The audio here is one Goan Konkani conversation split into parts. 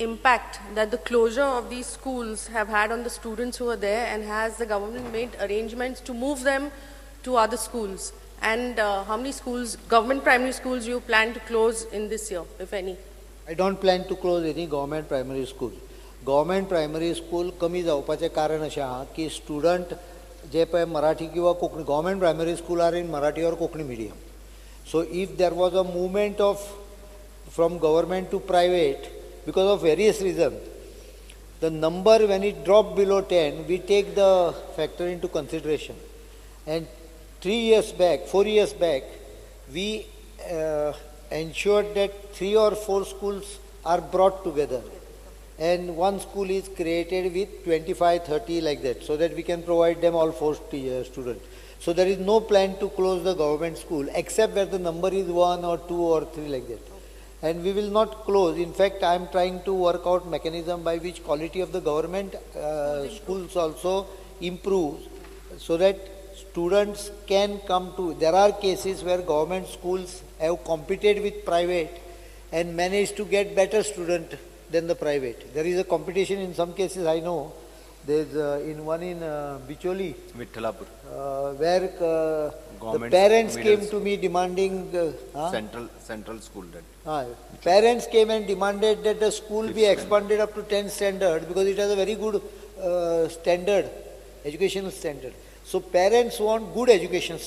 the impact that the closure of these schools have had on the students who are there, and has the government made arrangements to move them to other schools? And how many schools, government primary schools, you plan to close in this year, if any? I don't plan to close any government primary school. Government primary school कमी जावपाचें कारण अशें आहा की स्टुडंट जे पळय मराठी किंवा Konkani, government primary school are in Marathi or Konkani medium. So if there was a movement of from government to private because of various reasons, the number when it dropped below 10, we take the factor into consideration. And 3 years back, 4 years back, we ensured that 3 or 4 schools are brought together and one school is created with 25, 30 like that, so that we can provide them all 4 students. So there is no plan to close the government school except where the number is 1 or 2 or 3 like that. And we will not close. In fact, I am trying to work out mechanism by which quality of the government schools also improves, so that students can come to. There are cases where government schools have competed with private and managed to get better student than the private. There is a competition in some cases, I know. There's in one in Bicholi, Vithalapur, where the parents came to me demanding central school. That parents came and demanded that the school be expanded up to 10th standard because it has a very good standard, educational standard. So parents want good education.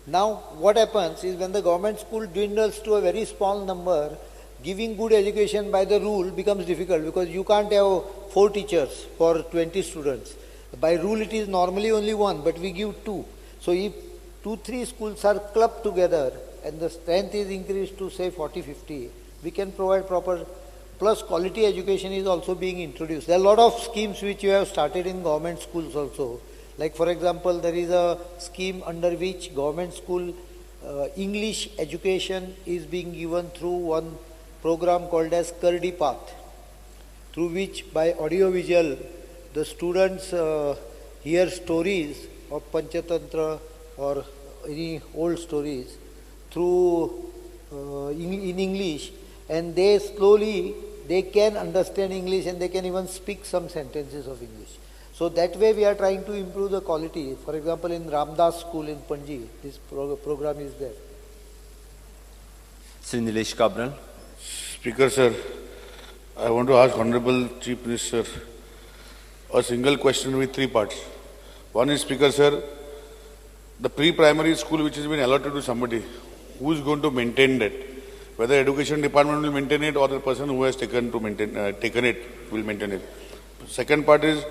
Now what happens is when the government school dwindles to a very small number, giving good education by the rule becomes difficult because you can't have 4 teachers for 20 students. By rule it is normally only 1, but we give 2. So if 2-3 schools are clubbed together and the strength is increased to say 40-50, we can provide proper, plus quality education is also being introduced. There are a lot of schemes which you have started in government schools also. Like for example, there is a scheme under which government school English education is being given through one program called as Kurdi Path, through which by audio-visual the students hear stories of Panchatantra or any old stories through in English, and they slowly, they can understand English and they can even speak some sentences of English. So that way we are trying to improve the quality. For example, in Ramdas School in Panji, this program is there. Sri Nilesh Cabral. Speaker sir, I want to ask Honorable Chief Minister a single question with 3 parts. One is, Speaker sir, the pre-primary school which has been allotted to somebody, who is going to maintain that? Whether education department will maintain it or the person who has taken to maintain, taken it will maintain it. Second part is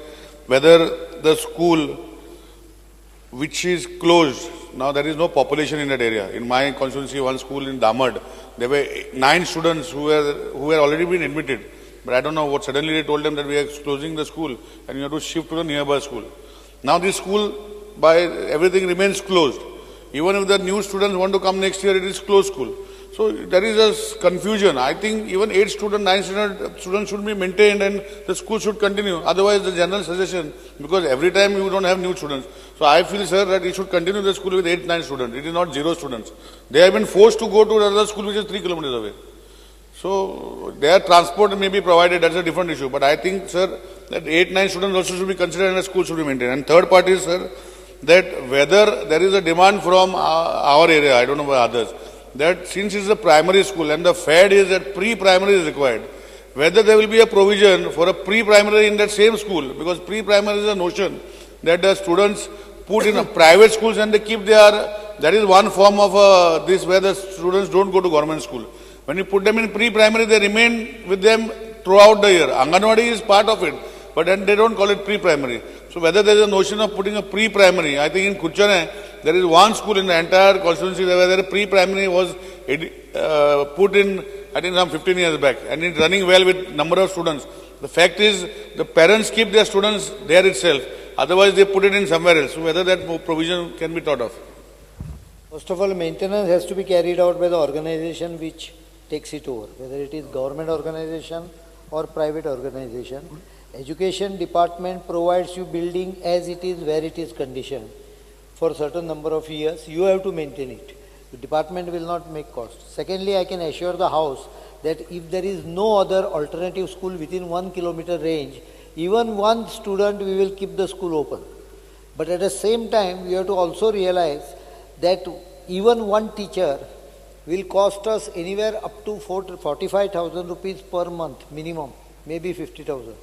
whether the school which is closed, now there is no population in that area. In my constituency, one school in Damad, there were 9 students who were already been admitted. But I don't know what, suddenly they told them that we are closing the school and you have to shift to the nearby school. Now this school, by everything remains closed. Even if the new students want to come next year, it is closed school. So there is a confusion. I think even 8 students, 9 students should be maintained and the school should continue. Otherwise, the general suggestion, because every time you don't have new students. So I feel, sir, that you should continue the school with 8, 9 students. It is not 0 students. They have been forced to go to another school which is 3 kilometers away. So their transport may be provided, that's a different issue. But I think, sir, that 8, 9 students also should be considered and the school should be maintained. And third part is, sir, that whether there is a demand from our area, I don't know about others, that since it's a primary school and the fad is that pre-primary is required, whether there will be a provision for a pre-primary in that same school, because pre-primary is a notion that the students put in a private schools and they keep their, that is one form of this where the students don't go to government school. When you put them in pre-primary, they remain with them throughout the year. Anganwadi is part of it, but then they don't call it pre-primary. So whether there is a notion of putting a pre-primary, I think in Kuchane, there is one school in the entire constituency where the pre-primary was put in, I think some 15 years back, and it's running well with number of students. The fact is, the parents keep their students there itself, otherwise they put it in somewhere else. So whether that provision can be thought of. First of all, maintenance has to be carried out by the organization which takes it over, whether it is government organization or private organization. Education department provides you building as it is, where it is conditioned. For certain number of years, you have to maintain it. The department will not make cost. Secondly, I can assure the house that if there is no other alternative school within 1 kilometer range, even one student, we will keep the school open. But at the same time, we have to also realize that even one teacher will cost us anywhere up to 45,000 rupees per month minimum, maybe 50,000,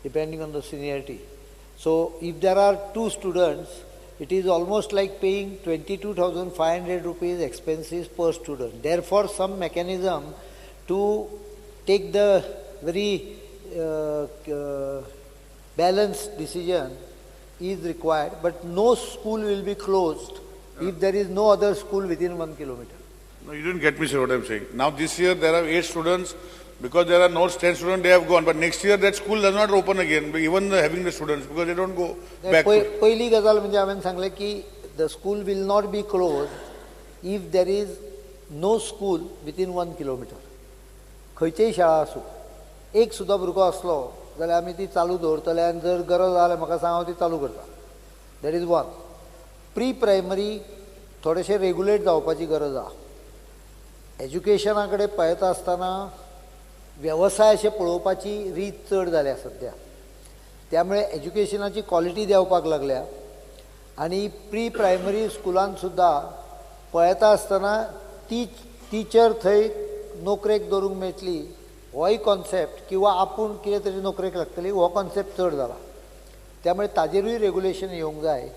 depending on the seniority. So if there are 2 students, it is almost like paying 22,500 rupees expenses per student. Therefore, some mechanism to take the very balanced decision is required, but no school will be closed if there is no other school within 1 kilometer. No, you didn't get me, sir, what I'm saying. Now this year there are 8 students, because there are no 10 students, they have gone. But next year that school does not open again, even having the students, because they don't go back. पहिली गजाल म्हणजे हांवें सांगलें की the school will not be closed if there is no school within 1 kilometer. खंयचीय शाळा आसूं, एक सुद्दां भुरगो आसलो जाल्यार आमी ती चालू दवरतले आनी जर गरज जाल्यार म्हाका सांग हांव ती चालू करता. That is one. Pre primary थोडेशें रेगुलेट जावपाची गरज आसा. एज्युकेशना कडेन पळयता आसतना वेवसाय अशें पळोवपाची रीत चड जाल्या सद्या, त्यामुळे एज्युकेशनाची क्वॉलिटी देंवपाक लागल्या आनी प्री प्रायमरी स्कुलान सुद्दां पळयता आसतना ती टिचर थंय नोकरेक दवरूंक मेळटली होय कॉन्सेप्ट, किंवा आपूण कितें तरी नोकरेक लागतली हो कॉन्सेप्ट चड जाला. त्यामुळे ताजेरूय रेगुलेशन येवंक जाय.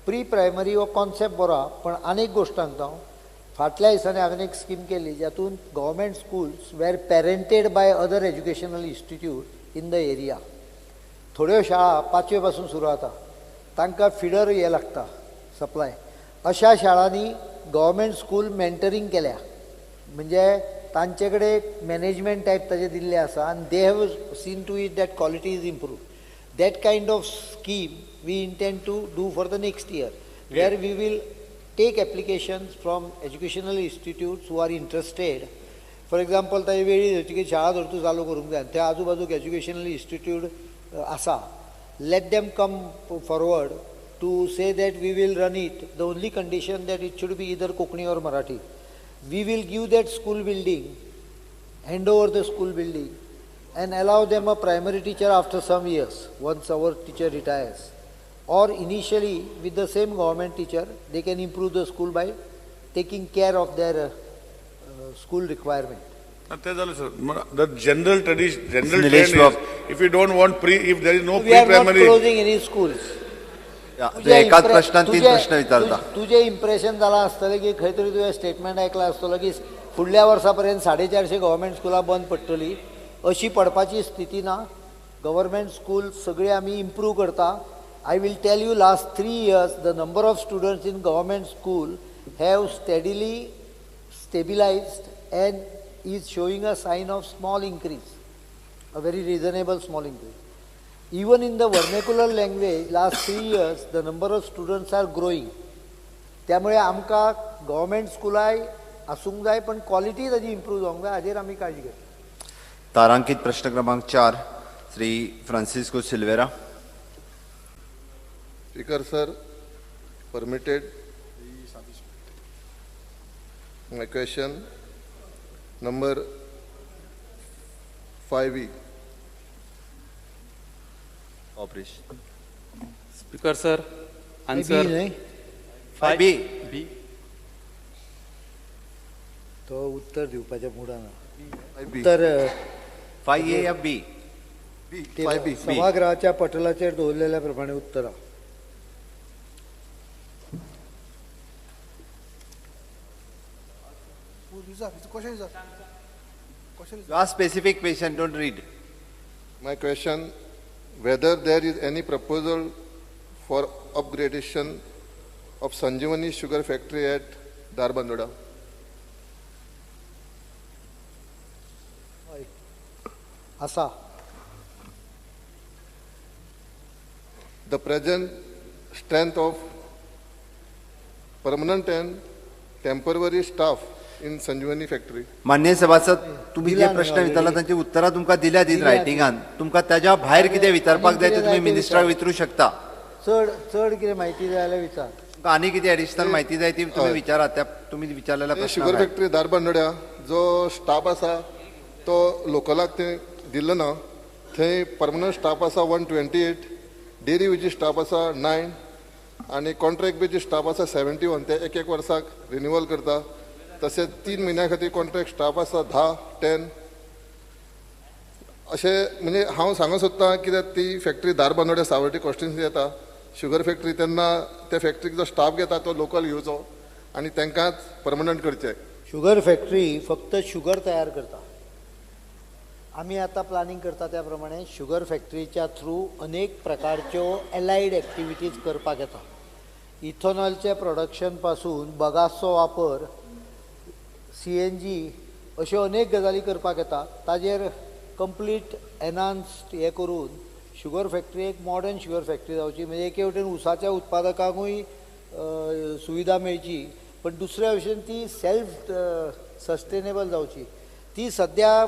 प्री प्रायमरी हो कॉन्सेप्ट बरो आहा, पण आनी एक गोश्ट सांगता हांव, फाटल्या दिसांनी हांवें एक स्कीम केली जातून government schools were parented by other educational institute in the area. थोड्यो शाळा 5वे पासून सुरू जाता, तांकां फिडर हें लागता सप्लाय. अशा शाळांनी गव्हर्मेंट स्कूल मेंटरींग केल्या, म्हणजे तांचे कडेन मॅनेजमेंट टायप ताजें दिल्लें आसा आनी they have seen to it that quality is improve. That kind of scheme we intend to do for the next year, where we will take applications from educational institutes who are interested. For example, ताजी वेळी जातकीर शाळा धर तूं चालू करूंक जाय, त्या आजूबाजूक एज्युकेशनल इन्स्टिट्यूट आसा, let them come forward to say that we will run it. The only condition that it should be either Konkani or Marathi. We will give that school building, hand over the school building and allow them a primary teacher after some years, once our teacher retires. Or initially with the same government teacher, they can improve the school by taking care of their school requirement. The general tradition, general trend is, if you don't want pre, if there is no We are not pre-primary, closing any schools. एकाच प्रश्नान 3 प्रश्न विचारता. तुझे इम्प्रेशन जाला आसतलें की खंय तरी तुवें स्टेटमेंट आयकलां आसतलो की फुडल्या वर्सा पर्यंत 450 गव्हर्मेंट स्कुलां बंद पडटली, अशी पडपाची स्थिती ना. गव्हर्मेंट स्कूल सगळे आमी इम्प्रूव करता. I will tell you, last 3 years the number of students in government school have steadily stabilized and is showing a sign of small increase, a very reasonable small increase. Even in the vernacular language, last 3 years the number of students are growing. त्यामुळे आमकां गव्हर्मेंट स्कुलाय आसूंक जाय, पण क्वॉलिटी ताजी इम्प्रूव जावंक जाय, हाजेर आमी काळजी घेतली. तारांकित प्रश्न क्रमांक 4, Shri Francisco Silveira. Speaker sir, permitted my question number 5E. Operation. Speaker sir, answer 5B. B. तो उत्तर दिवपाच्या मुडान उत्तर 5A या B? 5B. सभागृहाच्या पटलाचेर दवरलेल्या प्रमाणे Uttara. You ask specific question, don't read. My question, whether there is any proposal for upgradation of Sanjeevani Sugar Factory at Darbandora? Asa. The present strength of permanent and temporary staff in Sanjeevani Factory. मान्य सभासद, तुम्ही जे प्रश्न विचारला तांची उत्तरां तुमकां दिल्या ती रायटिंगान, तुमकां ताज्या भायर कितें विचारपाक जाय ते तुमी मिनिस्टराक विचारू शकता. चड चड कितें म्हायती जाय जाल्यार विचार. तुमकां आनी कितें एडिशनल म्हायती जाय ती तुमी विचारात त्या तुमी विचारलेल्या शुगर प्रश्ना. फॅक्टरी धारबांदोड्या जो स्टाफ आसा तो लोकलाक ते दिल्लो ना. थंय परमनंट स्टाफ आसा 128, डेली वेजीस स्टाफ आसा 9 आनी कॉन्ट्रॅक्ट बेजीस स्टाफ आसा 71. ते एक एक वर्साक रिन्युअल करता. तशेंच 3 म्हयन्या खातीर कॉन्ट्रॅक्ट स्टाफ आसा 10. अशें म्हणजे हांव सांगूंक सोदतां कित्याक ती फॅक्टरी धारबांदोड्या सावर्डी कॉन्स्टिट्युन्सी येता शुगर फॅक्टरी, तेन्ना त्या फॅक्टरीक जो स्टाफ घेता तो लोकल घेवचो आनी तांकांच परमनंट करचें. शुगर फॅक्टरी फक्त शुगर तयार करता. आमी आतां प्लानींग करता त्या प्रमाणे शुगर फॅक्टरीच्या थ्रू अनेक प्रकारच्यो एलायड एक्टिविटीज करपाक येता. इथेनॉलचे प्रोडक्शन पासून बगासचो वापर, CNG अश्यो अनेक गजाली करपाक येता. ताजेर कंप्लीट एनहान्स्ड हें करून शुगर फॅक्टरी एक मॉडर्न शुगर फॅक्टरी जावची, म्हणजे एके वटेन ऊसाच्या उत्पादकांकूय सुविधा मेळची, पण दुसऱ्या वटेन ती सेल्फ सस्टेनेबल जावची. ती सद्या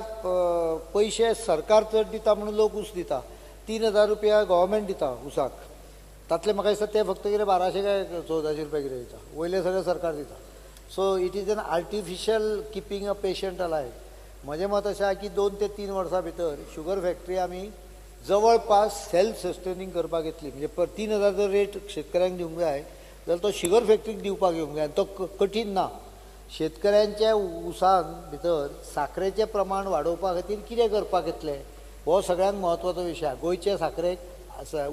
पयशे सरकार चड दिता म्हणून लोक ऊस दिता. 3,000 रुपया गव्हर्मेंट दिता ऊसाक, तातले म्हाका दिसता ते फक्त कितें 1,200 काय 1,400 रुपया कितें दिता, वयले सगळें सरकार दिता. So it is an artificial keeping a patient alive. म्हजें मत अशें आहा की 2 ते 3 वर्सां भितर शुगर फॅक्टरी आमी जवळपास सेल्फ सस्टेनींग करपाक येतली. म्हणजे 3,000 जर रेट शेतकऱ्यांक दिवंक जाय जाल्यार तो शुगर फॅक्टरीक दिवपाक येवंक जाय आनी तो कठीण ना. शेतकऱ्यांच्या ऊसान भितर साखरेचें प्रमाण वाडोवपा खातीर कितें करपाक येतलें हो सगळ्यांत म्हत्वाचो विशय आहा. गोंयचे साखरेक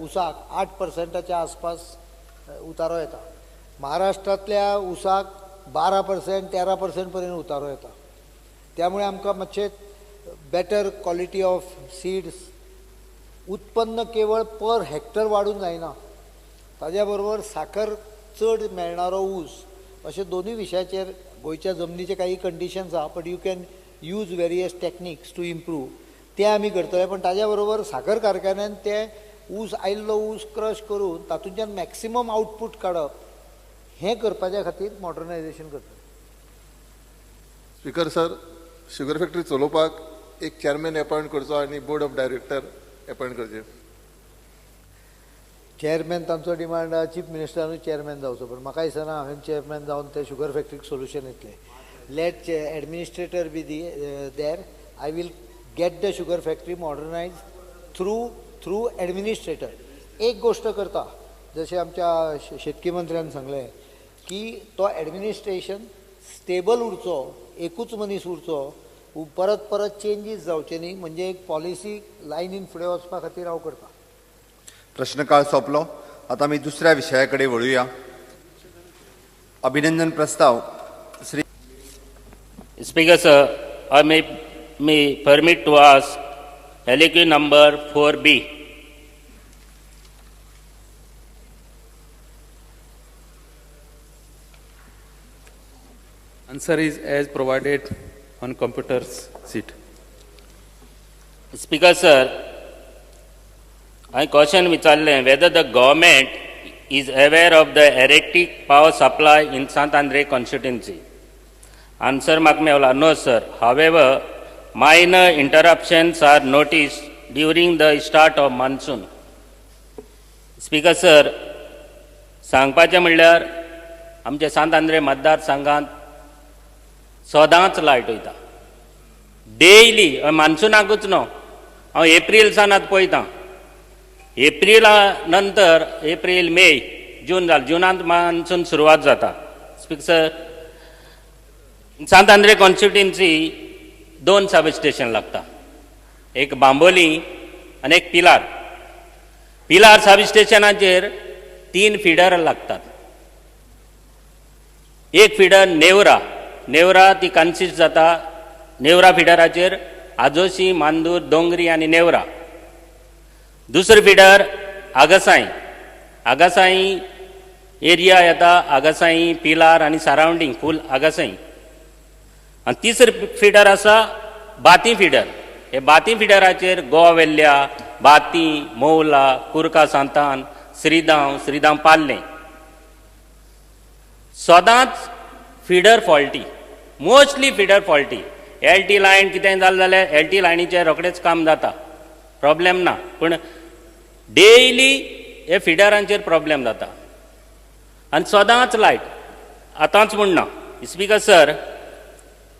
ऊसाक 8%च्या आसपास उतारो येता, महाराष्ट्रांतल्या ऊसाक 12% 13% पर्यंत उतारो येता. त्यामुळे आमकां मातशें बेटर क्वॉलिटी ऑफ सीड्स, उत्पन्न केवळ पर हेक्टर वाडून जायना, ताज्या बरोबर साखर चड मेळणारो ऊस, अशे दोनूय विशयाचेर गोंयच्या जमनीचे काही कंडिशन्स आहा, but you can use various techniques to improve, ते आमी करतले. पण ताज्या बरोबर साखर कारखान्यान ते ऊस आयिल्लो ऊस क्रश करून तातूंतल्यान मॅक्सिमम आउटपूट काडप हें करपाच्या खातीर मॉडर्नायझेशन करतले. स्पीकर सर, शुगर फॅक्टरी चलोवपाक एक चेअरमॅन अपॉयंट करचो आनी बोर्ड ऑफ डायरेक्टर अपॉयंट करचे. चेअरमॅन तांचो डिमांड आहा, चीफ मिनिस्टरानूय चेअरमॅन जावचो, पण म्हाका दिसना हांवें चेअरमॅन जावन ते शुगर फॅक्टरीक सोल्युशन येतलें. Let administrator be the there. I will get the sugar factory modernise through administrator. एक गोश्ट करता, जशें आमच्या शेतकी मंत्र्यान सांगलें की तो एडमिनिस्ट्रेशन स्टेबल उरचो, एकूच मनीस उरचो, परत परत चेंजीस जावचे न्ही, म्हणजे एक पॉलिसी लायनीन फुडें वचपा खातीर हांव करता. प्रश्नकाळ सोंपलो. आतां आमी दुसऱ्या विशया कडेन वळुया. अभिनंदन प्रस्ताव. Shri speaker sir, I may permit to ask LAQ number 4B. Answer is as provided on computer's sheet. Speaker sir, I question विचारलें whether the government is aware of the erratic power supply in Sant Andre constituency. Answer म्हाका Mewla, no sir. However, minor interruptions are noticed during the start of monsoon. Speaker sir, सांगपाचें म्हणल्यार आमच्या सांत आंद्रे मतदारसंघांत सदांच लायट वयता, डेली, मान्सुनाकूच न्हू. हांव एप्रील सान आतां पळयतां, एप्रिला नंतर एप्रील मे जून जाल, जुनांत मान्सून सुरवात जाता. Speaker sir, Sant Andre constituency 2 sub station लागता, एक बांबोली आनी एक पिलार. पिलार सब स्टेशनाचेर 3 फिडर लागतात. एक फिडर नेवरा, नेवरा ती कन्सिस्ट जाता, नेवरा फिडराचेर आजोशी, मांदूर, दोंगरी आनी नेवरा. दुसरो फिडर आगासाई, आगासाई एरिया येता, आगासाई पिलार आनी सरावंडींग फूल आगासाई. आनी तिसरो फिडर आसा बाती फिडर. हे बाती फिडराचेर गोवा वेल्ल्या, बाती, मोवला, कुर्का सांतान, श्रीदांव, श्रीदांव पाल्लें. सदांच feeder faulty, mostly feeder faulty. L T line कितें जालें जाल्यार एल टी लायनीचेर रोखडेंच काम जाता, प्रॉब्लेम ना, पूण डेली हे फिडरांचेर प्रॉब्लेम जाता आनी सदांच लायट. आतांच म्हूण ना. स्पीकर सर,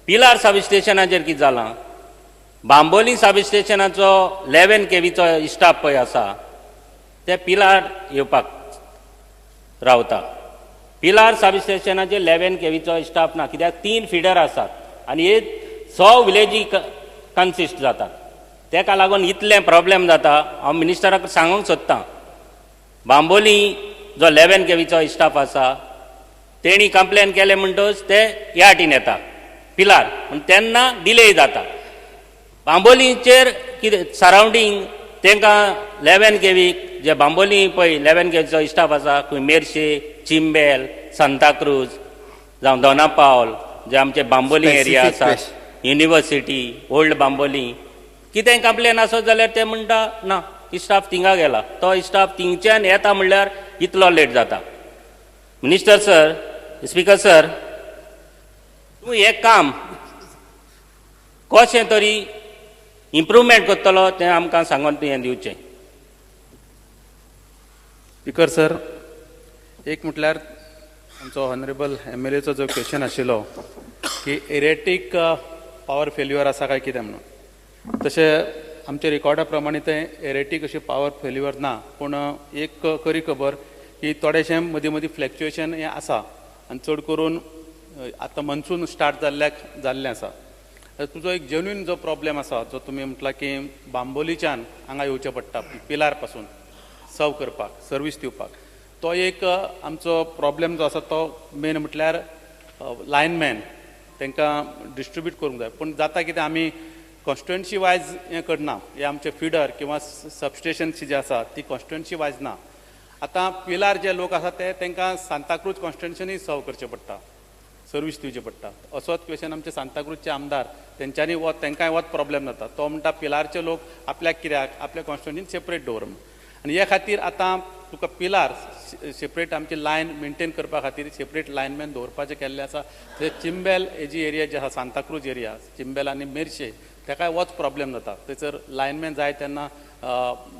पिलार सब स्टेशनाचेर कितें जालां, बांबोली सब स्टेशनाचो 11 केवीचो स्टाफ पळय आसा ते पिलार येवपाक रावता. पिलार सब स्टेशनाचेर 11 केवीचो स्टाफ ना, कित्याक 3 फिडर आसात आनी हे 100 विलेजी कन्सिस्ट जातात. तेका लागून इतलें प्रॉब्लेम जाता. हांव मिनिस्टराक सांगूंक सोदतां, बांबोली जो 11 केवीचो स्टाफ आसा तेणी कंप्लेन केलें म्हणटच ते ह्या वाटेन येता पिलार, पूण तेन्ना डिले जाता. बांबोलीचेर कितें सरावंडींग तांकां 11 केवीक जे बांबोली पळय 11 केवीचो स्टाफ आसा, खंय मेरशे, चिंबेल, सांताक्रूज जावं दोनापावल जे आमचे बांबोली एरिया आसा, युनिवर्सिटी, ओल्ड बांबोली, कितें कंप्लेन आसत जाल्यार ते म्हणटा ना स्टाफ थिंगा गेला. तो स्टाफ थिंगच्यान येता म्हणल्यार इतलो लेट जाता. मिनिस्टर सर, स्पीकर सर, तूं हें काम कशें तरी इम्प्रुवमेंट करतलो तें आमकां सांगून तुवें दिवचें. स्पीकर सर, एक म्हटल्यार आमचो ऑनरेबल एमएलएचो जो क्वेश्चन आशिल्लो की एरेटीक पावर फेल्युअर आसा काय कितें म्हणून, तशें आमच्या रिकॉर्डा प्रमाणे तें एरेटीक अशें पावर फेल्युअर ना, पूण एक खरी खबर की थोडेशें मदीं मदीं फ्लक्चुएशन हें आसा आनी चड करून आतां मनसून स्टार्ट जाल्लें आसा. तुजो एक जेन्युइन जो प्रॉब्लेम आसा जो तुमी म्हटला की बांबोलीच्यान हांगा येवचें पडटा पिलार पासून सर्व करपाक, सर्वीस दिवपाक, तो एक आमचो प्रॉब्लेम जो आसा तो मेन म्हटल्यार लायनमॅन तांकां डिस्ट्रिब्यूट करूंक जाय. पूण जाता कितें, आमी कॉन्स्टिट्युएन्सी वायज हें करना, हे आमचे फिडर किंवा सबस्टेशन जे आसा ती कॉन्स्टिट्युएन्सी वायज ना. आतां पिलार जे लोक आसा ते तांकां सांताक्रूज कॉन्स्टिट्युएन्सीनूय सर्व करचें पडटा, सर्वीस दिवची पडटा. असोच क्वेश्चन आमचे सांताक्रूजचे आमदार तेंच्यांनी वत तांकांय वत प्रॉब्लेम जाता. तो म्हणटा पिलारचे लोक आपल्याक कित्याक आपल्या कॉन्स्टिट्युएन्सीन सेपरेट दवर म्हणून. आनी हे खातीर आतां तुका पिलार सेपरेट आमची लायन मेनटेन करपा खातीर सेपरेट लायनमॅन दवरपाचें केल्लें आसा. थंय चिंबेल हेजी एरिया जी आसा, सांताक्रूज एरिया, चिंबेल आनी मेरशे, ताकाय वच प्रॉब्लेम जाता. थंयसर लायनमॅन जाय तेन्ना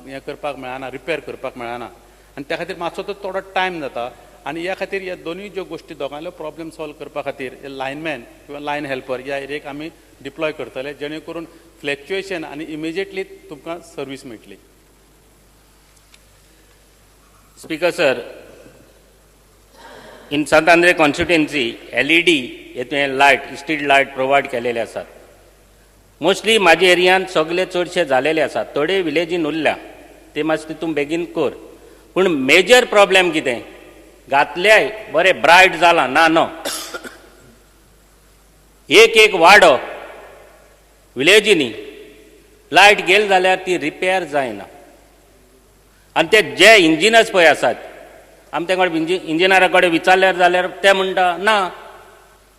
हें करपाक मेळना, रिपेर करपाक मेळना आनी त्या खातीर मातसो तो थोडो टायम जाता. आनी ह्या खातीर ह्या दोनूय ज्यो गोश्टी दोगांयल्यो प्रॉब्लेम सॉल्व करपा खातीर लायनमॅन किंवा लायन हेल्पर ह्या एरियेक आमी डिप्लॉय करतले, जेणे करून फ्लक्चुएशन आनी इमिजिएटली तुमकां सर्वीस मेळटली. Speaker sir, in Sant Andre constituency LED हे तुवें लायट, स्ट्रीट लायट प्रोवायड केलेले आसात. मोस्टली म्हाज्या एरियान सगळे चडशे जालेले आसात, थोडे विलेजीन उरल्या ते मातशें तितून बेगीन कर. पूण मेजर प्रॉब्लेम कितें, घातल्याय बरें ब्रायट जालां ना न्हू, एक एक वाडो विलेजींनी लायट गेली जाल्यार ती रिपेर जायना. आनी ते जे इंजिनियर्स पळय आसात, आमी ते कडेन इंजिनियरा कडेन विचारल्यार जाल्यार ते म्हणटा ना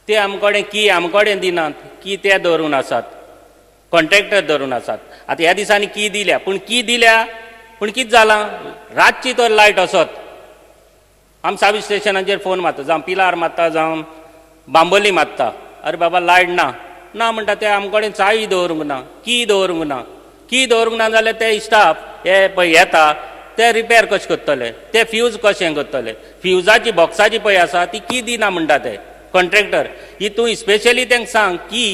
ते आम कडेन की आम कडेन दिनात, की ते धरून आसात, कॉन्ट्रॅक्टर धरून आसात. आतां ह्या दिसांनी की दिल्या, पूण की दिल्या पूण कितें जालां, रातची तर लायट असत आमी सब स्टेशनाचेर फोन मारता, जावं पिलार मारता, जावं बांबोली मारता, अरे बाबा लायट ना ना म्हणटा ते आम कडेन चावी दवरूंक ना, की दवरूंक ना, की दवरूंक ना जाल्यार ते स्टाफ हे पळय येता ते रिपेर कशें करतले, ते फ्यूज कशें करतले, फ्युजाची बॉक्साची पळय आसा ती की दिना म्हणटा ते कॉन्ट्रॅक्टर. ही तूं स्पेशली तांकां सांग की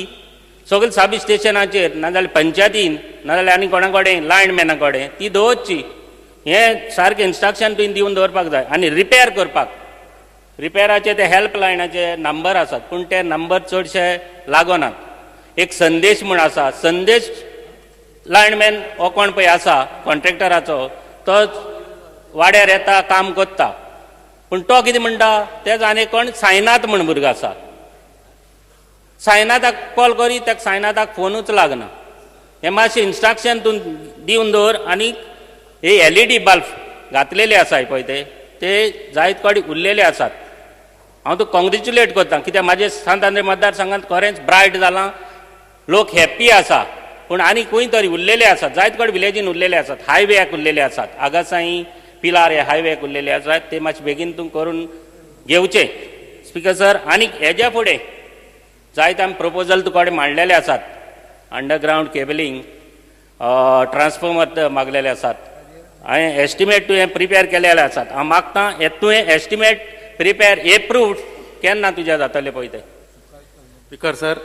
सगळे सब स्टेशनाचेर नाजाल्यार पंचायतीन नाजाल्यार आनी कोणा कडेन लायनमॅना कडेन ती दवरची. हें सारकें इन्स्ट्रक्शन तुवें दिवन दवरपाक जाय. आनी रिपेर करपाक, रिपेराचे ते हेल्पलायनाचे नंबर आसात, पूण ते नंबर चडशे लागनात. एक संदेश म्हूण आसा, संदेश लायनमॅन हो कोण पळय आसा कॉन्ट्रॅक्टराचो, तो वाड्यार येता काम करता, पूण तो कितें म्हणटा, तेजो आनी कोण सायनाथ म्हूण भुरगो आसा, सायनाथाक कॉल करी ताका सायनाथाक फोनूच लागना. हें मातशें इन्स्ट्रक्शन तूं दिवन दवर. आनी हे LED bulb घातलेले आसाय पळय ते जायत कडेन उरलेले आसात. हांव तुका कॉंग्रेच्युलेट करता, कित्याक म्हाजे सांत आंद्रे मतदारसंघात खरेंच ब्रायट जालां, लोक हॅप्पी आसा. पूण आनी खंय तरी उरलेले आसात, जायत कडेन विलेजीन उरलेले आसात, हायवेक उरलेले आसात, आगासाई पिलार हे हायवेक उरलेले आसात, ते मातशे बेगीन तूं करून घेवचे. स्पीकर सर, आनी हेज्या फुडें जायते आमी प्रपोजल तुका कडेन मांडलेले आसात, अंडरग्रावंड केबलिंग, ट्रान्सफॉर्मर मागलेले आसात, हांवें एस्टिमेट तुवें प्रिपेर केलेले आसात. हांव मागता हे तुवें एस्टिमेट प्रिपेर एप्रूव्ड केन्ना तुज्या जातले पळय ते. Speaker sir,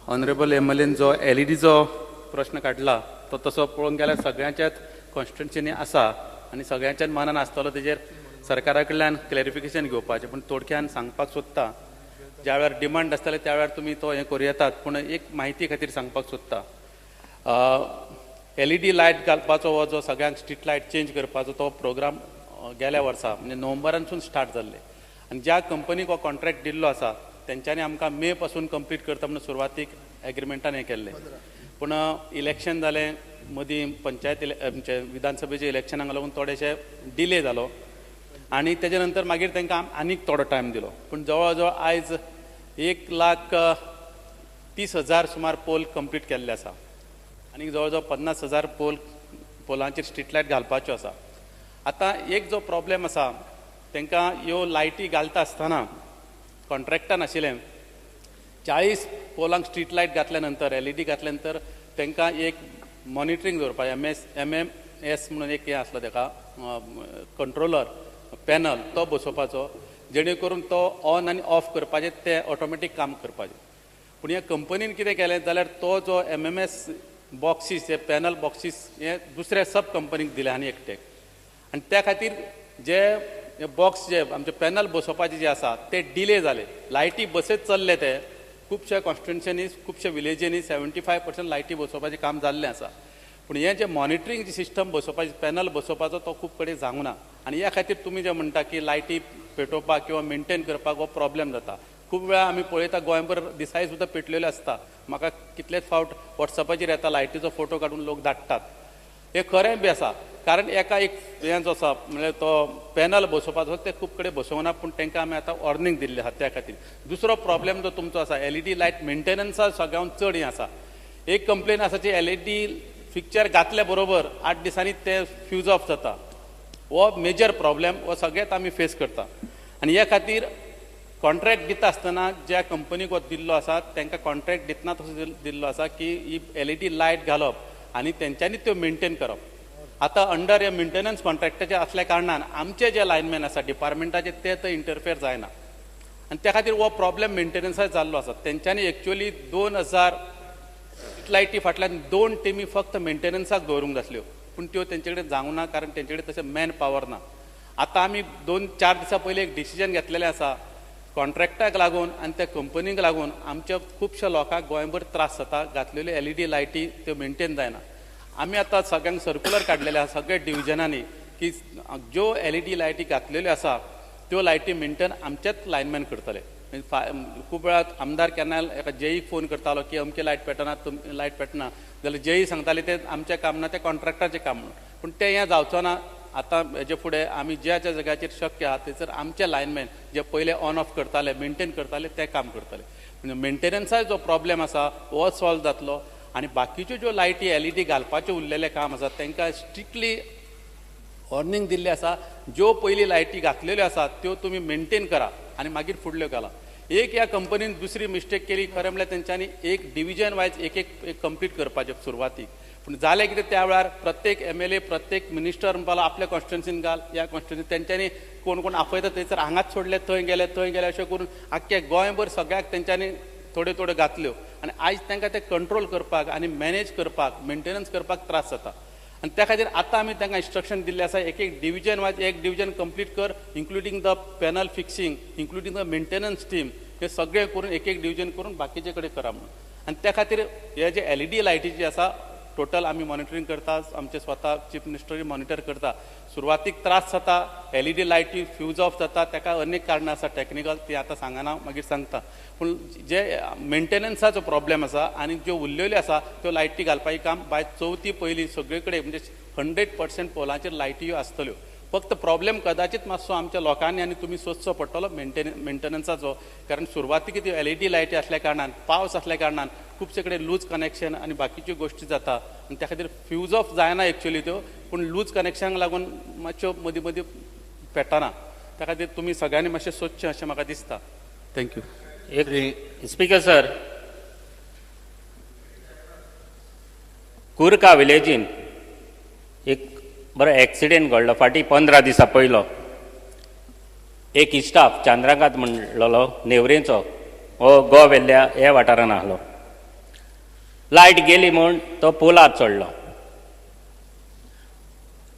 honourable M L N जो एल ई डीचो प्रश्न काडला तो तसो पळोवंक गेल्यार सगळ्यांच्याच कॉन्स्टिट्युन्सीनी आसा आनी सगळ्यांच्याच मनान आसतलो तेजेर सरकारा कडल्यान क्लॅरिफिकेशन घेवपाचें. पूण थोडक्यान सांगपाक सोदता, ज्या वेळार डिमांड आसताले त्या वेळार तुमी तो हें करूं येतात, पूण एक म्हायती खातीर सांगपाक सोदता. एल ई डी लायट घालपाचो हो जो सगळ्यांक स्ट्रीट लायट चेंज करपाचो तो प्रोग्राम गेल्या वर्सा म्हणजे नोव्हेंबरानसून स्टार्ट जाल्ले आनी ज्या कंपनीक हो कॉन्ट्रॅक्ट दिल्लो आसा तेंच्यांनी आमकां मे पासून कंप्लीट करता म्हणून सुरवातीक एग्रीमेंटान हें केल्लें. पूण इलेक्शन जालें, मदीं पंचायत आमचे विधानसभेचे इलेक्शनाक लागून थोडेशे डिले जालो आनी तेजे नंतर मागीर तांकां आनीक थोडो टायम दिलो. पूण जवळ जवळ आयज 1,30,000 सुमार पोल कंप्लीट केल्ले आसा आनी जवळ जवळ 50,000 पोलांचेर स्ट्रीट लायट घालपाच्यो आसा. आतां एक जो प्रॉब्लेम आसा, तांकां ह्यो लायटी घालता आसतना कॉन्ट्रॅक्टान आशिल्लें 40 पोलांक स्ट्रीट लायट घातल्या नंतर एल ई डी घातल्या नंतर तांकां एक मॉनिटरींग दवरपाक एम एम एस म्हणून एक हें आसलो ताका कंट्रोलर पॅनल तो बसोवपाचो, जेणे करून तो ऑन आनी ऑफ करपाचें तें ऑटोमॅटीक काम करपाचें. पूण ह्या कंपनीन कितें केलें जाल्यार तो जो एम एम एस बॉक्सीस हे पॅनल बॉक्सीस हे दुसऱ्या सब कंपनीक दिले आनी एकटेक, आनी त्या खातीर जे बॉक्स जे आमचे पॅनल बसोवपाचे जे आसा ते डिले जाले. लायटी बसयत चल्ले ते खुबश्या कॉन्स्टिट्युन्सीनी खुबश्या विलेजींनी 75% लायटी बसोवपाचें काम जाल्लें आसा. पूण हें जें मॉनिटरींग जी सिस्टम बसोवपाची पॅनल बसोवपाचो तो खूब कडेन जावंक ना आनी ह्या खातीर तुमी जें म्हणटा की लायटी पेटोवपाक किंवा मेनटेन करपाक हो प्रॉब्लेम जाता. खूब वेळा आमी पळयता गोंयभर दिसाय सुद्दां पेटलेल्यो आसता. म्हाका कितलेच फावट वॉट्सॅपाचेर येता लायटीचो फोटो काडून लोक धाडटात. हें खरें बी आसा, कारण एका एक हें जो आसा म्हणल्यार तो पॅनल बसोवपाचो ते खूब कडेन बसोवंक ना, पूण तांकां आमी आतां वॉर्निंग दिल्लें आसा त्या खातीर. दुसरो प्रॉब्लेम जो तुमचो आसा एल ई डी लायट मेंटेनन्सा सगळ्यांत चड हें आसा. एक कंप्लेन आसा G L E D fixture घातल्या बरोबर 8 दिसांनी ते फ्यूज ऑफ जाता. हो मेजर प्रॉब्लेम हो सगळ्यात आमी फेस करता आनी ह्या खातीर कॉन्ट्रॅक्ट दिता आसतना ज्या कंपनीक हो दिल्लो आसा तांकां कॉन्ट्रॅक्ट दितना तसो दिल्लो आसा की ही एल ई डी लायट घालप आनी तेंच्यांनी त्यो मेनटेन करप. आतां अंडर ह्या मेंटेनन्स कॉन्ट्रॅक्टाचे असल्या कारणान आमचे जे लायनमॅन आसा डिपार्टमेंटाचे ते थंय इंटरफेर जायना आनी त्या खातीर हो प्रॉब्लेम मेंटेनन्साक जाल्लो आसा. तेंच्यांनी एक्चुअली 2000 लायटी फाटल्यान 2 टिमी फक्त मेंटेनन्साक दवरूंक जातल्यो, पूण त्यो तेंचे कडेन जावंक ना कारण तेंचे कडेन तशें मॅन पावर ना. आतां आमी 2-4 दिसां पयलीं एक डिसिजन घेतलेलें आसा, कॉन्ट्रॅक्टाक लागून आनी त्या कंपनीक लागून आमच्या खुबश्या लोकांक गोंयभर त्रास जाता. घातलेल्यो एल ई डी लायटी त्यो मेनटेन जायना. आमी आतां सगळ्यांक सर्कुलर काडलेले आसा सगळ्या डिविजनांनी की ज्यो एल ई डी लायटी घातलेल्यो आसा त्यो लायटी मेनटेन आमचेच लायनमॅन करतले. खूब वेळा आमदार केन्ना एका जेईक फोन करतालो की अमके लायट पेटना लायट पेटना जाल्यार जेई सांगताले ते आमचें काम ना तें कॉन्ट्रॅक्टाचें काम म्हणून, पूण तें हें जावचो ना. आतां हेजे फुडें आमी ज्या ज्या जाग्याचेर शक्य आहा थंयसर आमचे लायनमॅन जे पयले ऑन ऑफ करताले मेनटेन करताले तें काम करतले. म्हणजे मेंटेनन्साचो जो प्रॉब्लेम आसा हो सॉल्व जातलो आनी बाकीच्यो ज्यो लायटी एल ई डी घालपाचें उरलेलें काम आसा तांकां स्ट्रिक्टली वॉर्निंग दिल्लें आसा, ज्यो पयलीं लायटी घातलेल्यो आसा त्यो तुमी मेनटेन करा आनी मागीर फुडल्यो घाला. एक ह्या कंपनीन दुसरी मिस्टेक केली, खरें म्हणल्यार तेंच्यांनी एक डिविजन वायज एक एक कंप्लीट करपाचें सुरवातीक, पूण जालें कितें त्या वेळार प्रत्येक एम एल ए प्रत्येक मिनिस्टर म्हणपाक आपल्या कॉन्स्टिट्युन्सीन घाल ह्या कॉन्स्टिट्युन्सी तेंच्यांनी कोण कोण आपयता थंयसर हांगाच सोडले थंय गेले थंय गेले अशें करून आख्खे गोंयभर सगळ्याक तेंच्यांनी थोड्यो थोड्यो घातल्यो आनी आयज तांकां तें कंट्रोल करपाक आनी मॅनेज करपाक मेंटेनन्स करपाक त्रास जाता. आनी त्या खातीर आतां आमी तांकां इन्स्ट्रक्शन दिल्लें आसा एक एक डिविजन वायज एक डिविजन कंप्लीट कर, including the panel fixing, including the maintenance team, हे सगळें करून एक एक डिविजन करून बाकीचे कडेन करा म्हणून. आनी त्या खातीर हे जे एल ई डी लायटीची आसा टोटल आमी मॉनिटरींग करता, आमचे स्वता चीफ मिनिस्टरूय मॉनिटर करता. सुरवातीक त्रास जाता, एल ई डी लायटी फ्यूज ऑफ जाता, ताका अनेक कारणां आसा टॅक्निकल, ती आतां सांगना मागीर सांगता. पूण जे मेंटेनन्साचो प्रॉब्लेम आसा आनी ज्यो उरलेल्यो आसा त्यो लायटी घालपाचें काम बाय चवथी पयलीं सगळे कडेन म्हणजे 100% पोलाचेर लायटी ह्यो आसतल्यो. फक्त प्रॉब्लेम कदाचित मातसो आमच्या लोकांनी आनी तुमी सोदचो पडटलो मेंटेनन्साचो, कारण सुरवातीक त्यो एल ई डी लायटी आसल्या कारणान पावस आसल्या कारणान खुबशे कडेन लूज कनेक्शन आनी बाकीच्यो गोश्टी जाता आनी त्या खातीर फ्यूज ऑफ जायना एक्चुअली त्यो, पूण लूज कनेक्शनाक लागून मातश्यो मदीं मदीं पेटना. त्या खातीर तुमी सगळ्यांनी मातशें सोदचें अशें म्हाका दिसता. Thank you. एक स्पीकर सर, कुरका विलेजीन एक बरो एक्सिडेंट घडलो फाटीं 15 दिसां पयलो. एक स्टाफ चांद्राकांत म्हणलेलो नेवरेचो, हो गोवा वेल्ल्या ह्या वाठारान आहलो. लायट गेली म्हूण तो पोलार चडलो.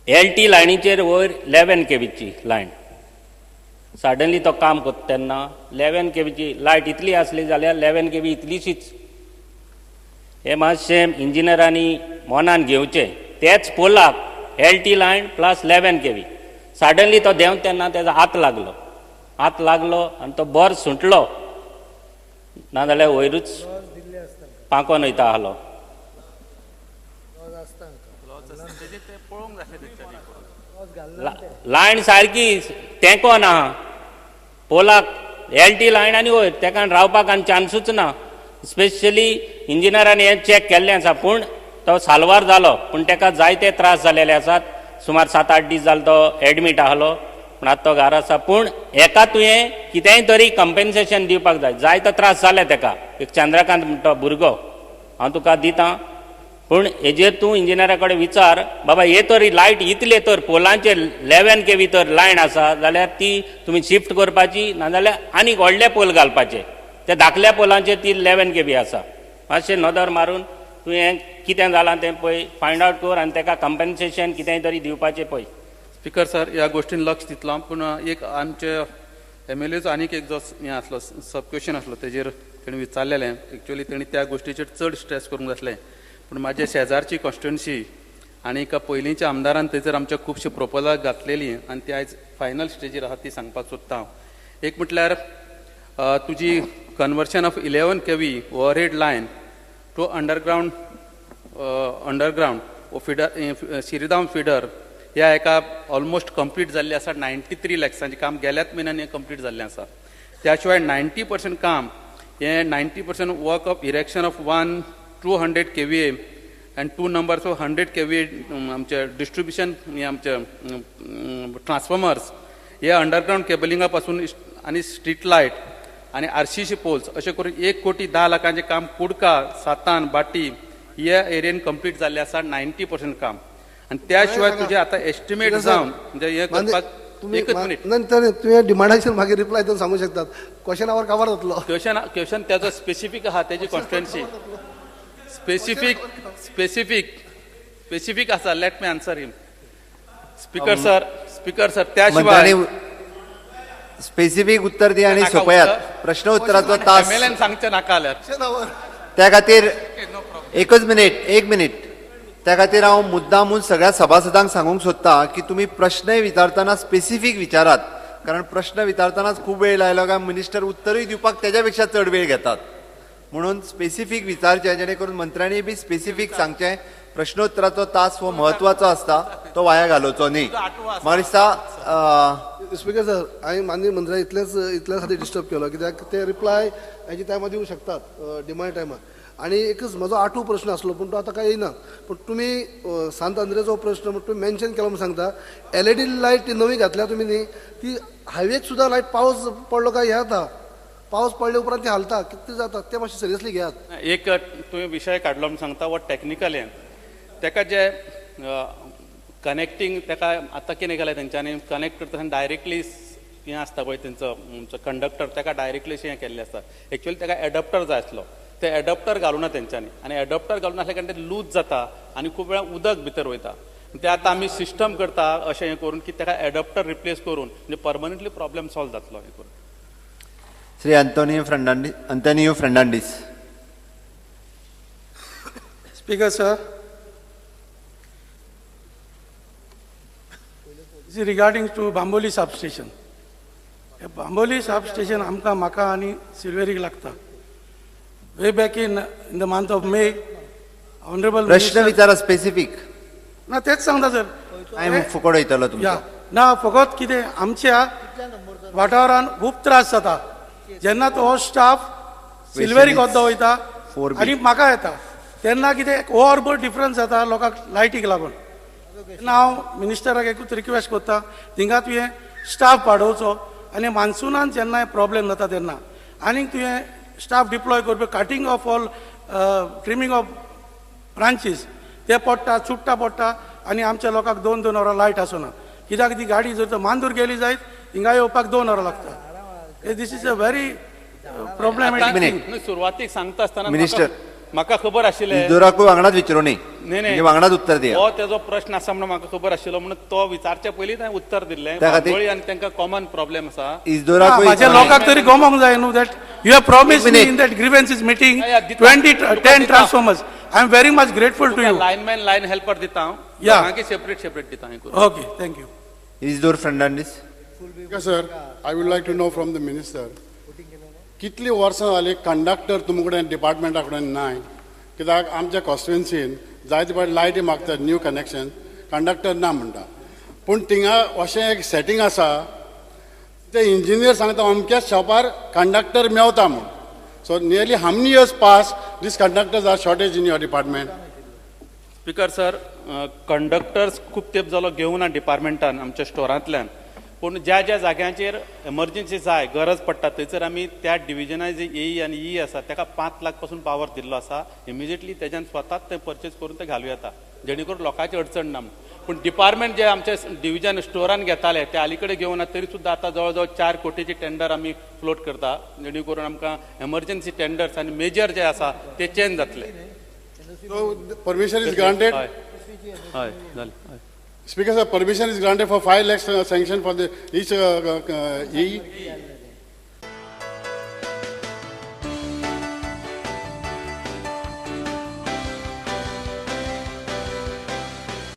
एल टी लायनीचेर वयर 11 केवीची लायन. सडनली तो काम करता तेन्ना 11 केवीची लायट इतली आसली जाल्यार 11 केवी इतलीशीच. हें मातशें इंजिनियरांनी मनान घेवचें. तेच Pollock L T line plus 11 KV. Suddenly तो देंवता तेन्ना तेजो हात लागलो, हात लागलो आनी तो बरो सुटलो, नाजाल्यार वयरूच पांकोन वयता आहलो. लायन सारकी तेंकोन आहा पोलाक, एल टी लायन आनी वयर तेका रावपाक आनी चान्सूच ना. स्पेशली इंजिनियरांनी हें चॅक केल्लें आसा, पूण तो साल्वार जालो, पूण तेका जायते त्रास जालेले आसात. सुमार 7-8 दीस जालो तो एडमीट आहलो, पूण आतां तो घरा आसा. पूण हेका तुवें कितेंय तरी कंपेन्सेशन दिवपाक जाय. जायतो त्रास जाले तेका. एक चंद्रकांत म्हणटा भुरगो, हांव तुका दितां, पूण हेजेर तूं इंजिनियरा कडेन विचार बाबा, हे तरी लायट इतले तर पोलांचेर 11 केवी तर लायन आसा जाल्यार ती तुमी शिफ्ट करपाची, नाजाल्यार आनीक व्हडले पोल घालपाचे. त्या धाकल्या पोलांचेर ती 11 केवी आसा. मातशें नदर मारून तुवें कितें जालां तें पळय, फायंड आवट कर आनी तेका कंपेन्सेशन कितेंय तरी दिवपाचें पळय. स्पीकर सर, ह्या गोश्टीन लक्ष दितलो. पूण एक आमचे एम एल एचो आनीक एक जो हें आसलो सब क्वेश्चन आसलो तेजेर तेणी विचारलेलें. एक्चुअली तेणी त्या गोश्टीचेर चड स्ट्रेस करूंक जातलें, पूण म्हाजे शेजारची कॉन्स्टिट्युन्सी आनी पयलींच्या आमदारान थंयसर आमच्या खुबशी प्रोपोजल घातलेली आनी ती आयज फायनल स्टेजीर आसा ती सांगपाक सोदता हांव. एक म्हटल्यार तुजी conversion of 11 KV overhead line to underground feeder Siridao feeder ह्या एका ऑलमोस्ट कंप्लीट जाल्लें आसा. 93 लॅक्सांचें काम गेल्याच म्हयन्यान हें कंप्लीट जाल्लें आसा. त्या शिवाय 90% काम हें 90% work of erection of 1 200 KVA and 2 numbers of 100 KVA आमचे डिस्ट्रिब्युशन हे आमचे ट्रान्सफॉर्मर्स हे अंडरग्रावंड केबलिंगा पासून आनी स्ट्रीट लायट आनी आरसीसी पोल्स अशें करून 1 कोटी 10 लाखांचें काम कुडका, सातान, बाटी ह्या एरियेन कंप्लीट जाल्लें आसा, 90% काम. आनी त्या शिवाय तुजें आतां एस्टिमेट जावन म्हणजे हें करपाक तुमी एकच मिनीट. नंतर तुवें डिमांडाचेर मागीर रिप्लाय दिवन सांगू शकतात. क्वेश्चन our cover जातलो. क्वेश्चन क्वेश्चन त्याचो स्पेसिफीक आहा, तेजी कॉन्स्टिट्युएन्सी स्पेसिफीक स्पेसिफीक स्पेसिफीक आसा. Let me answer him, Speaker sir. Speaker sir, त्या शिवाय मंत्र्यांनी स्पेसिफीक उत्तर दी आनी नाका सोंपयात. उत्तर. प्रश्न उत्तराचो तास एम एल एन सांगचें नाका जाल्यार. Question our. त्या खातीर एकच मिनीट, एक मिनीट. त्या खातीर हांव मुद्दामून सगळ्या सभासदांक सांगूंक सोदता की तुमी प्रश्नय विचारतना स्पेसिफीक विचारात, कारण प्रश्न विचारतनाच खूब वेळ लायलो काय मिनिस्टर उत्तरूय दिवपाक तेज्या पेक्षा चड वेळ घेतात. म्हणून स्पेसिफीक विचारचें, जेणे करून मंत्र्यांनी बी स्पेसिफीक सांगचें. प्रश्नोत्तराचो तास हो म्हत्वाचो आसता, तो वाया घालोवचो न्ही. म्हाका दिसता स्पीकर सर, हांवें माननीय मंत्र्या इतलेंच इतल्या खातीर डिस्टर्ब केलो कित्याक ते रिप्लाय हेजे टायमार दिवंक शकतात, डिमांड टायमार. आनी एकच म्हजो आठवो प्रश्न आसलो, पूण तो आतां काय येयना. पूण तुमी सांत आंद्रेचो प्रश्न म्हण तुमी मेन्शन केलो म्हूण सांगता. एलईडी लायट ती नवी घातल्या तुमी न्ही, ती हायवेक सुद्दां लायट पावस पडलो काय हें जाता, पावस पडले उपरांत ती हालता. कितें जाता तें मातशें सिरियसली घेयात. एक तुवें विशय काडलो म्हूण सांगता, हो टॅक्निकल हें तेका जे कनेक्टींग तेका आतां कितें केलें तेंच्यांनी, कनेक्ट करता आसतना डायरेक्टली हें आसता पळय तेंचो कंडक्टर, तेका डायरेक्टली अशें हें केल्लें आसता. एक्चुअली तेका एडप्टर जाय आसलो, ते एडप्टर घालूना तेंच्यांनी आनी एडप्टर घालून आसल्या कारणान ते लूज जाता आनी खूब वेळा उदक भितर वयता. ते आतां आमी सिस्टम करता अशें हें करून की तेका एडप्टर रिप्लेस करून म्हणजे परमनंटली प्रॉब्लेम सॉल्व जातलो हें करून. Shri Antonio Fernandes, Antonio Fernandes. Speaker, sir, this is regarding to Bambolim substation. हे बांबोली सबस्टेशन आमकां, म्हाका आनी सिल्वेरीक लागता. Way back in the month of May, honourable प्रश्न विचारा स्पेसिफीक. ना, तेच सांगता सर. टायम फुकट वयतलो या तुमचो. ना, फकत कितें आमच्या वाठारान खूब त्रास जाता जेन्ना तो स्टाफ सिल्वेरीक वद्दो वयता 4B. आनी म्हाका येता तेन्ना कितें एक वर भर डिफरन्स जाता लोकांक लायटीक लागून. तेन्ना हांव मिनिस्टराक एकूच रिक्वेस्ट करता, थिंगा तुवें स्टाफ वाडोवचो आनी मान्सुनान जेन्ना प्रॉब्लेम जाता तेन्ना आनीक तुवें स्टाफ डिप्लॉय करपी. Cutting of all, trimming of branches ते पडटा, चुट्टा पडटा आनी आमच्या लोकांक 2-2 वरां लायट आसना. कित्याक ती गाडी जर तर मांदूर गेली जायत, हिंगा येवपाक 2 वरां लागता. This is a very problematic. Minute. न्हय, सुरवातीक सांगता आसतना मिनिस्टर. म्हाका खबर आशिल्लें. इजदोराकूय वांगडाच विचारूनी. न्ही. म्हणजे वांगडाच उत्तर दिया. हो तेजो प्रश्न आसा म्हणून म्हाका खबर आशिल्लो, म्हणून तो विचारचे पयलींच हांवें उत्तर दिल्लें. त्या खातीर- बांबोळी आनी तांकां कॉमन प्रॉब्लेम आसा. इजदोराकूय माझ्या लोकांक तरी गमोंक जाय न्हू that you have promise me minute. In that grievances meeting Yeah, yeah, दिता. 20 तुका 10 दिता. Transformers. I am very much grateful to you. Lineman, line helper दिता हांव. Yeah. दोगांकी सेपरेट सेपरेट दिता हें करून. Okay, thank you. Isidore Fernandes. Speaker sir, I would like to know from the minister, कितली वर्सां जाली कंडक्टर तुमचे कडेन डिपार्टमेंटा कडेन नाय? कित्याक आमच्या कॉन्स्टिट्युन्सीन जायते फावट लायटी मागतात न्यू कनेक्शन, कंडक्टर ना म्हणटा. पूण थिंगा अशें एक सेटींग आसा, ते इंजिनियर सांगता अमक्याच शॉपार कंडक्टर मेवता म्हूण. So nearly how many years pass these conductors are shortage in your department? Speaker sir, conductors खूब तेंप जालो घेवना डिपार्टमेंटान आमच्या स्टोरांतल्यान, पूण ज्या ज्या जाग्यांचेर एमर्जन्सी जाय, गरज पडटा, थंयसर आमी त्या डिविजना जे ए आनी ई आसा ताका 5 लाख पासून पावर दिल्लो आसा. इमिजिएटली तेज्यान स्वताच ते परचेज करून ते घालूं येता, जेणे करून लोकांची अडचण ना म्हणून. पूण डिपार्टमेंट जे आमचे डिविजन स्टोरान घेताले ते अलीकडे घेवना, तरी सुद्दां आतां जवळ जवळ 4 कोटीचे टेंडर आमी फ्लोट करता, जेणे करून आमकां एमर्जन्सी टेंडर्स आनी मेजर जे आसा ते चेंज जातले. So permission is granted? हय हय, जालें, हय. Speaker sir, permission is granted for 5 lakhs sanction for the each E.